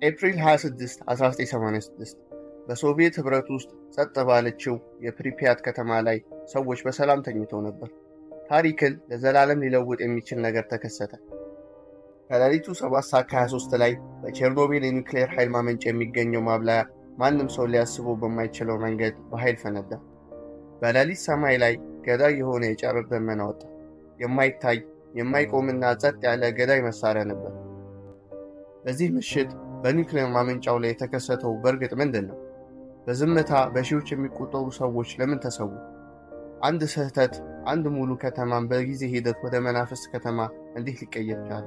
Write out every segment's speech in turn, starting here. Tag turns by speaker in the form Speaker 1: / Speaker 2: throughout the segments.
Speaker 1: ኤፕሪል 26 1986 በሶቪየት ኅብረት ውስጥ ጸጥ ባለችው የፕሪፒያት ከተማ ላይ ሰዎች በሰላም ተኝተው ነበር። ታሪክን ለዘላለም ሊለውጥ የሚችል ነገር ተከሰተ። ከሌሊቱ 7 ሰዓት ከ23 ላይ በቼርኖቢል የኒውክሌር ኃይል ማመንጫ የሚገኘው ማብላያ ማንም ሰው ሊያስበው በማይችለው መንገድ በኃይል ፈነዳ። በሌሊት ሰማይ ላይ ገዳይ የሆነ የጨረር ደመና ወጣ። የማይታይ፣ የማይቆምና ጸጥ ያለ ገዳይ መሳሪያ ነበር። በዚህ ምሽት በኒውክሌር ማመንጫው ላይ የተከሰተው በእርግጥ ምንድን ነው? በዝምታ በሺዎች የሚቆጠሩ ሰዎች ለምን ተሰዉ? አንድ ስህተት አንድ ሙሉ ከተማን በጊዜ ሂደት ወደ መናፍስት ከተማ እንዴት ሊቀየር ቻለ?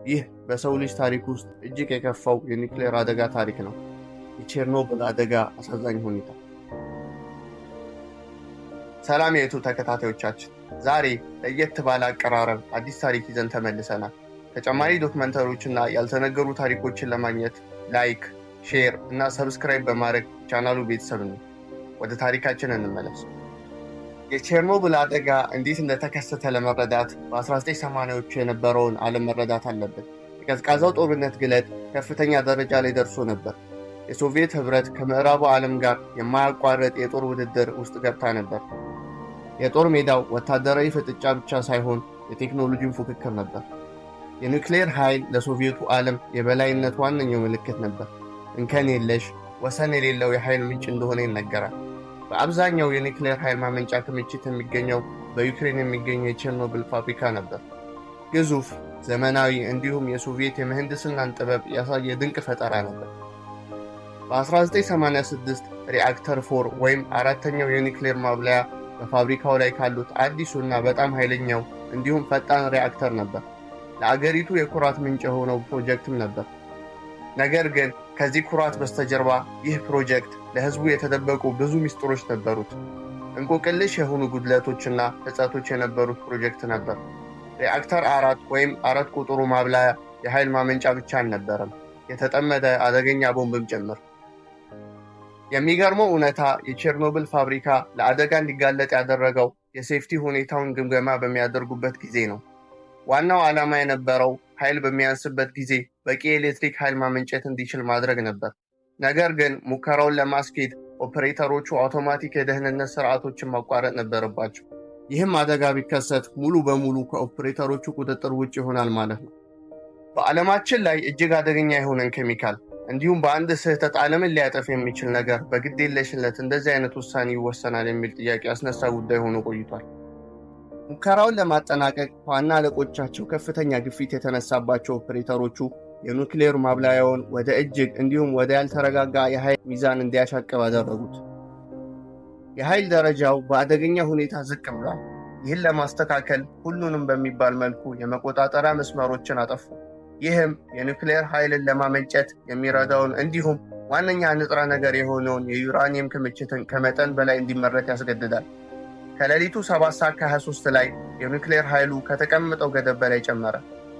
Speaker 1: ይህ በሰው ልጅ ታሪክ ውስጥ እጅግ የከፋው የኒውክሌር አደጋ ታሪክ ነው። የቼርኖብል አደጋ አሳዛኝ ሁኔታ። ሰላም የዩቱብ ተከታታዮቻችን፣ ዛሬ ለየት ባለ አቀራረብ አዲስ ታሪክ ይዘን ተመልሰናል። ተጨማሪ ዶክመንተሪዎችና ያልተነገሩ ታሪኮችን ለማግኘት like፣ share እና subscribe በማድረግ ቻናሉ ቤተሰብ ነው። ወደ ታሪካችን እንመለስ። የቼርኖብል አደጋ እንዴት እንደተከሰተ ለመረዳት በ1980ዎቹ የነበረውን ዓለም መረዳት አለብን። የቀዝቃዛው ጦርነት ግለት ከፍተኛ ደረጃ ላይ ደርሶ ነበር። የሶቪየት ኅብረት ከምዕራቡ ዓለም ጋር የማያቋርጥ የጦር ውድድር ውስጥ ገብታ ነበር። የጦር ሜዳው ወታደራዊ ፍጥጫ ብቻ ሳይሆን የቴክኖሎጂን ፉክክር ነበር። የኒውክሌር ኃይል ለሶቪየቱ ዓለም የበላይነት ዋነኛው ምልክት ነበር። እንከን የለሽ፣ ወሰን የሌለው የኃይል ምንጭ እንደሆነ ይነገራል። በአብዛኛው የኒውክሌር ኃይል ማመንጫ ክምችት የሚገኘው በዩክሬን የሚገኘው የቼርኖብል ፋብሪካ ነበር። ግዙፍ፣ ዘመናዊ እንዲሁም የሶቪየት የምህንድስናን ጥበብ ያሳየ ድንቅ ፈጠራ ነበር። በ1986 reactor 4 ወይም አራተኛው የኒውክሌር ማብላያ በፋብሪካው ላይ ካሉት አዲሱና በጣም ኃይለኛው እንዲሁም ፈጣን ሪአክተር ነበር። ለአገሪቱ የኩራት ምንጭ የሆነው ፕሮጀክትም ነበር። ነገር ግን ከዚህ ኩራት በስተጀርባ ይህ ፕሮጀክት ለሕዝቡ የተደበቁ ብዙ ሚስጥሮች ነበሩት። እንቆቅልሽ የሆኑ ጉድለቶችና ሕጸቶች የነበሩት ፕሮጀክት ነበር። ሪአክተር 4 ወይም 4 ቁጥሩ ማብላያ የኃይል ማመንጫ ብቻ አልነበረም፣ የተጠመደ አደገኛ ቦምብም ጭምር። የሚገርመው እውነታ የቼርኖብል ፋብሪካ ለአደጋ እንዲጋለጥ ያደረገው የ safety ሁኔታውን ግምገማ በሚያደርጉበት ጊዜ ነው። ዋናው ዓላማ የነበረው ኃይል በሚያንስበት ጊዜ በቂ የኤሌክትሪክ ኃይል ማመንጨት እንዲችል ማድረግ ነበር። ነገር ግን ሙከራውን ለማስኬድ ኦፕሬተሮቹ አውቶማቲክ የደህንነት ስርዓቶችን ማቋረጥ ነበረባቸው። ይህም አደጋ ቢከሰት ሙሉ በሙሉ ከኦፕሬተሮቹ ቁጥጥር ውጭ ይሆናል ማለት ነው። በዓለማችን ላይ እጅግ አደገኛ የሆነን ኬሚካል እንዲሁም በአንድ ስህተት ዓለምን ሊያጠፍ የሚችል ነገር በግዴለሽነት እንደዚህ አይነት ውሳኔ ይወሰናል የሚል ጥያቄ ያስነሳ ጉዳይ ሆኖ ቆይቷል። ሙከራውን ለማጠናቀቅ ከዋና አለቆቻቸው ከፍተኛ ግፊት የተነሳባቸው ኦፕሬተሮቹ የኑክሌር ማብላያውን ወደ እጅግ እንዲሁም ወደ ያልተረጋጋ የኃይል ሚዛን እንዲያሻቅብ አደረጉት። የኃይል ደረጃው በአደገኛ ሁኔታ ዝቅ ብሏል። ይህን ለማስተካከል ሁሉንም በሚባል መልኩ የመቆጣጠሪያ መስመሮችን አጠፉ። ይህም የኒውክሌር ኃይልን ለማመንጨት የሚረዳውን እንዲሁም ዋነኛ ንጥረ ነገር የሆነውን የዩራኒየም ክምችትን ከመጠን በላይ እንዲመረት ያስገድዳል። ከሌሊቱ 7 ሰዓት ከ23 ላይ የኒውክሌር ኃይሉ ከተቀመጠው ገደብ በላይ ጨመረ።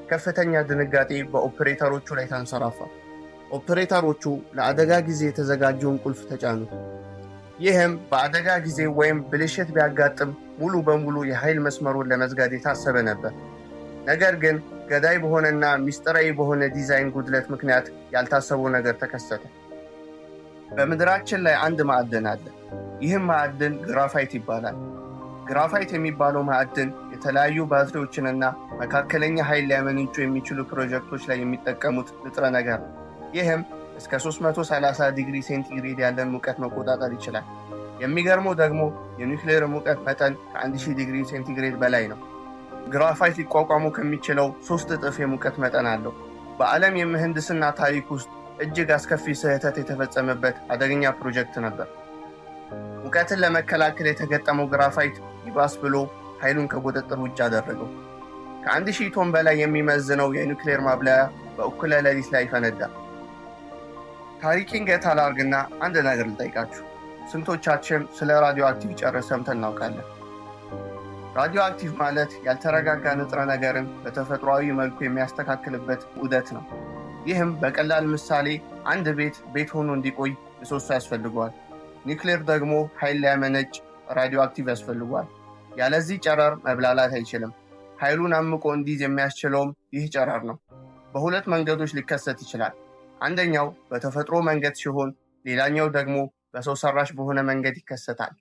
Speaker 1: ከፍተኛ ድንጋጤ በኦፕሬተሮቹ ላይ ተንሰራፋ። ኦፕሬተሮቹ ለአደጋ ጊዜ የተዘጋጀውን ቁልፍ ተጫኑት። ይህም በአደጋ ጊዜ ወይም ብልሽት ቢያጋጥም ሙሉ በሙሉ የኃይል መስመሩን ለመዝጋት የታሰበ ነበር። ነገር ግን ገዳይ በሆነና ሚስጥራዊ በሆነ ዲዛይን ጉድለት ምክንያት ያልታሰበው ነገር ተከሰተ። በምድራችን ላይ አንድ ማዕድን አለ። ይህም ማዕድን ግራፋይት ይባላል። ግራፋይት የሚባለው ማዕድን የተለያዩ ባትሪዎችንና መካከለኛ ኃይል ሊያመነጩ የሚችሉ ፕሮጀክቶች ላይ የሚጠቀሙት ንጥረ ነገር ነው። ይህም እስከ 330 ዲግሪ ሴንቲግሬድ ያለን ሙቀት መቆጣጠር ይችላል። የሚገርመው ደግሞ የኒውክሌር ሙቀት መጠን ከ1000 ዲግሪ ሴንቲግሬድ በላይ ነው። ግራፋይት ሊቋቋሙ ከሚችለው 3 እጥፍ የሙቀት መጠን አለው። በዓለም የምህንድስና ታሪክ ውስጥ እጅግ አስከፊ ስህተት የተፈጸመበት አደገኛ ፕሮጀክት ነበር። ሙቀትን ለመከላከል የተገጠመው ግራፋይት ይባስ ብሎ ኃይሉን ከቁጥጥር ውጭ አደረገው። ከ1000 ቶን በላይ የሚመዝነው የኒውክሌር ማብላያ በእኩለ ሌሊት ላይ ፈነዳ። ታሪኬን ገታ ላርግና አንድ ነገር ልጠይቃችሁ። ስንቶቻችን ስለ radioactive ጨረር ሰምተን እናውቃለን? radioactive ማለት ያልተረጋጋ ንጥረ ነገርን በተፈጥሯዊ መልኩ የሚያስተካክልበት ዑደት ነው። ይህም በቀላል ምሳሌ አንድ ቤት ቤት ሆኖ እንዲቆይ ምሰሶ ያስፈልገዋል። ኒውክሌር ደግሞ ኃይል ሊያመነጭ radioactive ያስፈልገዋል። ያለዚህ ጨረር መብላላት አይችልም። ኃይሉን አምቆ እንዲይዝ የሚያስችለውም ይህ ጨረር ነው። በሁለት መንገዶች ሊከሰት ይችላል። አንደኛው በተፈጥሮ መንገድ ሲሆን፣ ሌላኛው ደግሞ በሰው ሰራሽ በሆነ መንገድ ይከሰታል።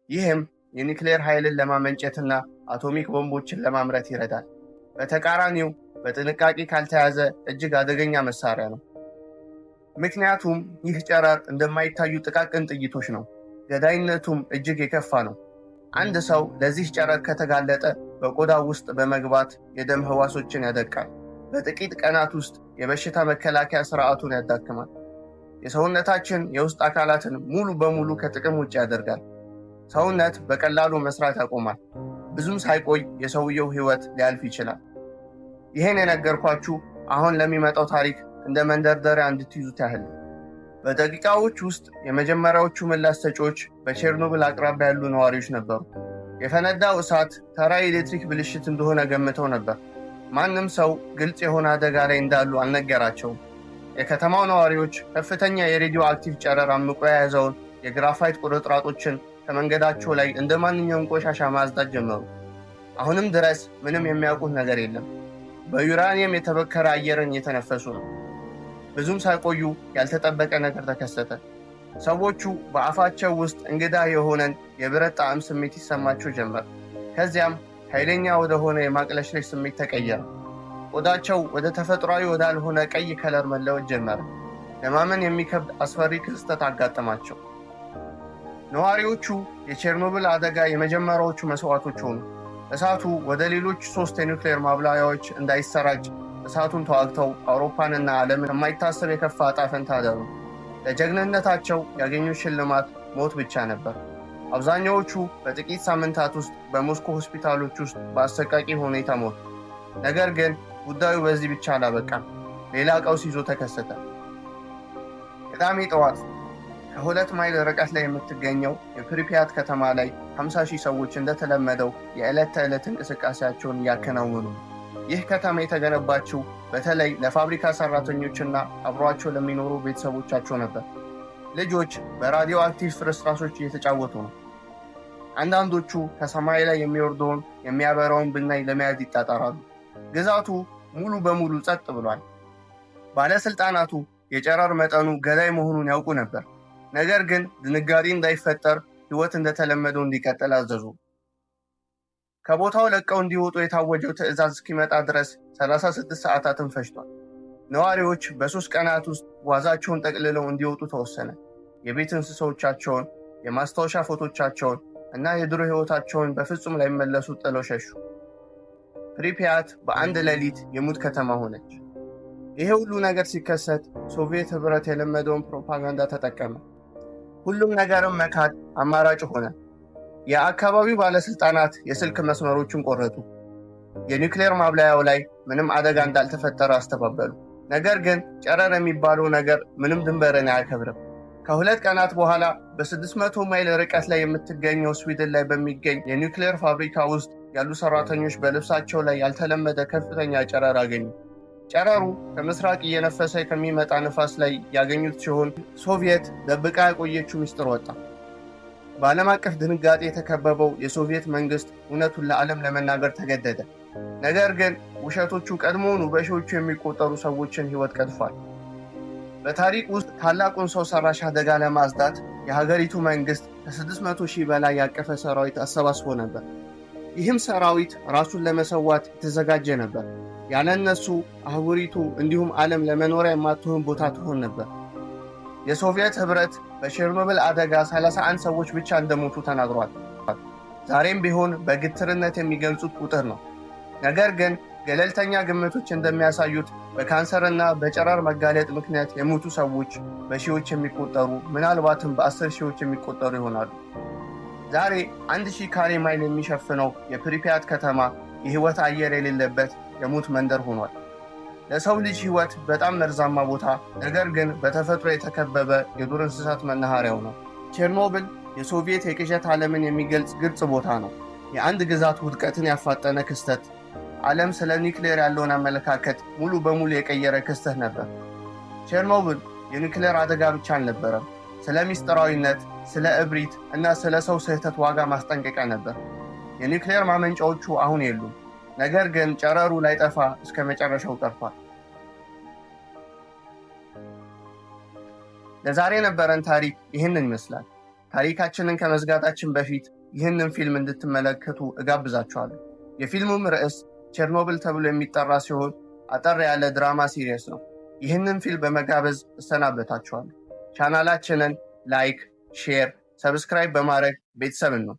Speaker 1: ይህም የኒውክሌር ኃይልን ለማመንጨትና አቶሚክ ቦምቦችን ለማምረት ይረዳል። በተቃራኒው በጥንቃቄ ካልተያዘ እጅግ አደገኛ መሳሪያ ነው። ምክንያቱም ይህ ጨረር እንደማይታዩ ጥቃቅን ጥይቶች ነው። ገዳይነቱም እጅግ የከፋ ነው። አንድ ሰው ለዚህ ጨረር ከተጋለጠ በቆዳው ውስጥ በመግባት የደም ህዋሶችን ያደቃል። በጥቂት ቀናት ውስጥ የበሽታ መከላከያ ስርዓቱን ያዳክማል። የሰውነታችን የውስጥ አካላትን ሙሉ በሙሉ ከጥቅም ውጭ ያደርጋል። ሰውነት በቀላሉ መስራት ያቆማል። ብዙም ሳይቆይ የሰውየው ህይወት ሊያልፍ ይችላል። ይህን የነገርኳችሁ አሁን ለሚመጣው ታሪክ እንደ መንደርደሪያ እንድትይዙት ያህል ነው። በደቂቃዎች ውስጥ የመጀመሪያዎቹ ምላሽ ሰጪዎች በቼርኖብል አቅራቢያ ያሉ ነዋሪዎች ነበሩ። የፈነዳው እሳት ተራ የኤሌክትሪክ ብልሽት እንደሆነ ገምተው ነበር። ማንም ሰው ግልጽ የሆነ አደጋ ላይ እንዳሉ አልነገራቸውም። የከተማው ነዋሪዎች ከፍተኛ የሬዲዮ አክቲቭ ጨረር አምቆ የያዘውን የግራፋይት ቁርጥራጮችን ከመንገዳቸው ላይ እንደ ማንኛውም ቆሻሻ ማጽዳት ጀመሩ። አሁንም ድረስ ምንም የሚያውቁት ነገር የለም። በዩራኒየም የተበከረ አየርን እየተነፈሱ ነው። ብዙም ሳይቆዩ ያልተጠበቀ ነገር ተከሰተ። ሰዎቹ በአፋቸው ውስጥ እንግዳ የሆነን የብረት ጣዕም ስሜት ይሰማቸው ጀመር። ከዚያም ኃይለኛ ወደሆነ የማቅለሽለሽ ስሜት ተቀየረ። ቆዳቸው ወደ ተፈጥሯዊ ወዳልሆነ ቀይ color መለወጥ ጀመረ። ለማመን የሚከብድ አስፈሪ ክስተት አጋጠማቸው። ነዋሪዎቹ የቼርኖብል አደጋ የመጀመሪያዎቹ መስዋዕቶች ሆኑ። እሳቱ ወደ ሌሎች 3 የኒውክሌር ማብላያዎች እንዳይሰራጭ እሳቱን ተዋግተው አውሮፓንና ዓለምን የማይታሰብ የከፋ ዕጣ ፈንታ አዳኑ። ለጀግንነታቸው ያገኙት ሽልማት ሞት ብቻ ነበር። አብዛኛዎቹ በጥቂት ሳምንታት ውስጥ በሞስኮ ሆስፒታሎች ውስጥ በአሰቃቂ ሁኔታ ሞቱ። ነገር ግን ጉዳዩ በዚህ ብቻ አላበቃም። ሌላ ቀውስ ይዞ ተከሰተ። ቅዳሜ ጠዋት ከ2 ማይል ርቀት ላይ የምትገኘው የፕሪፒያት ከተማ ላይ 50 ሺህ ሰዎች እንደተለመደው የዕለት ተዕለት እንቅስቃሴያቸውን እያከናወኑ ነው። ይህ ከተማ የተገነባችው በተለይ ለፋብሪካ ሰራተኞችና አብሯቸው ለሚኖሩ ቤተሰቦቻቸው ነበር። ልጆች በራዲዮ አክቲቭ ፍርስራሾች እየተጫወቱ ነው። አንዳንዶቹ ከሰማይ ላይ የሚወርደውን የሚያበራውን ብናኝ ለመያዝ ይጣጣራሉ። ግዛቱ ሙሉ በሙሉ ጸጥ ብሏል። ባለስልጣናቱ የጨረር መጠኑ ገዳይ መሆኑን ያውቁ ነበር። ነገር ግን ድንጋጤ እንዳይፈጠር ሕይወት እንደተለመደው እንዲቀጥል አዘዙ። ከቦታው ለቀው እንዲወጡ የታወጀው ትዕዛዝ እስኪመጣ ድረስ 36 ሰዓታትን ፈጅቷል። ነዋሪዎች በ3 ቀናት ውስጥ ጓዛቸውን ጠቅልለው እንዲወጡ ተወሰነ። የቤት እንስሳዎቻቸውን፣ የማስታወሻ ፎቶቻቸውን እና የድሮ ሕይወታቸውን በፍጹም ላይመለሱ ጥለው ሸሹ። ፕሪፒያት በአንድ ሌሊት የሙት ከተማ ሆነች። ይሄ ሁሉ ነገር ሲከሰት ሶቪየት ኅብረት የለመደውን ፕሮፓጋንዳ ተጠቀመ። ሁሉም ነገርም መካድ አማራጭ ሆነ። የአካባቢው ባለስልጣናት የስልክ መስመሮችን ቆረጡ። የኒውክሌር ማብላያው ላይ ምንም አደጋ እንዳልተፈጠረ አስተባበሉ። ነገር ግን ጨረር የሚባለው ነገር ምንም ድንበርን አያከብርም። ከ2 ቀናት በኋላ በ600 ማይል ርቀት ላይ የምትገኘው ስዊድን ላይ በሚገኝ የኒውክሌር ፋብሪካ ውስጥ ያሉ ሰራተኞች በልብሳቸው ላይ ያልተለመደ ከፍተኛ ጨረር አገኙ። ጨረሩ ከምስራቅ እየነፈሰ ከሚመጣ ንፋስ ላይ ያገኙት ሲሆን ሶቪየት ደብቃ ያቆየችው ምስጢር ወጣ። በዓለም አቀፍ ድንጋጤ የተከበበው የሶቪየት መንግስት እውነቱን ለዓለም ለመናገር ተገደደ። ነገር ግን ውሸቶቹ ቀድሞውኑ በሺዎቹ የሚቆጠሩ ሰዎችን ሕይወት ቀጥፏል። በታሪክ ውስጥ ታላቁን ሰው ሰራሽ አደጋ ለማጽዳት የሀገሪቱ መንግስት ከ600 ሺህ በላይ ያቀፈ ሰራዊት አሰባስቦ ነበር። ይህም ሰራዊት ራሱን ለመሰዋት የተዘጋጀ ነበር። ያለ እነሱ አህጉሪቱ እንዲሁም ዓለም ለመኖሪያ የማትሆን ቦታ ትሆን ነበር። የሶቪየት ኅብረት በቼርኖብል አደጋ 31 ሰዎች ብቻ እንደሞቱ ተናግሯል። ዛሬም ቢሆን በግትርነት የሚገልጹት ቁጥር ነው። ነገር ግን ገለልተኛ ግምቶች እንደሚያሳዩት በካንሰርና በጨረር መጋለጥ ምክንያት የሞቱ ሰዎች በሺዎች የሚቆጠሩ፣ ምናልባትም በ10 ሺዎች የሚቆጠሩ ይሆናሉ። ዛሬ 1000 ካሬ ማይል የሚሸፍነው የፕሪፒያት ከተማ የህይወት አየር የሌለበት የሞት መንደር ሆኗል። ለሰው ልጅ ህይወት በጣም መርዛማ ቦታ፣ ነገር ግን በተፈጥሮ የተከበበ የዱር እንስሳት መናኸሪያው ነው። ቼርኖብል የሶቪየት የቅዠት ዓለምን የሚገልጽ ግልጽ ቦታ ነው። የአንድ ግዛት ውድቀትን ያፋጠነ ክስተት፣ ዓለም ስለ ኒውክሌር ያለውን አመለካከት ሙሉ በሙሉ የቀየረ ክስተት ነበር። ቼርኖብል የኒውክሌር አደጋ ብቻ አልነበረም። ስለ ሚስጥራዊነት፣ ስለ እብሪት እና ስለ ሰው ስህተት ዋጋ ማስጠንቀቂያ ነበር። የኒውክሌር ማመንጫዎቹ አሁን የሉም። ነገር ግን ጨረሩ ላይጠፋ እስከ መጨረሻው ቀርቷል። ለዛሬ የነበረን ታሪክ ይህንን ይመስላል። ታሪካችንን ከመዝጋታችን በፊት ይህንን ፊልም እንድትመለከቱ እጋብዛችኋለሁ። የፊልሙም ርዕስ ቼርኖብል ተብሎ የሚጠራ ሲሆን አጠር ያለ ድራማ series ነው። ይህንን ፊልም በመጋበዝ እሰናበታችኋለሁ። ቻናላችንን like፣ share፣ subscribe በማድረግ ቤተሰብ እንሁን።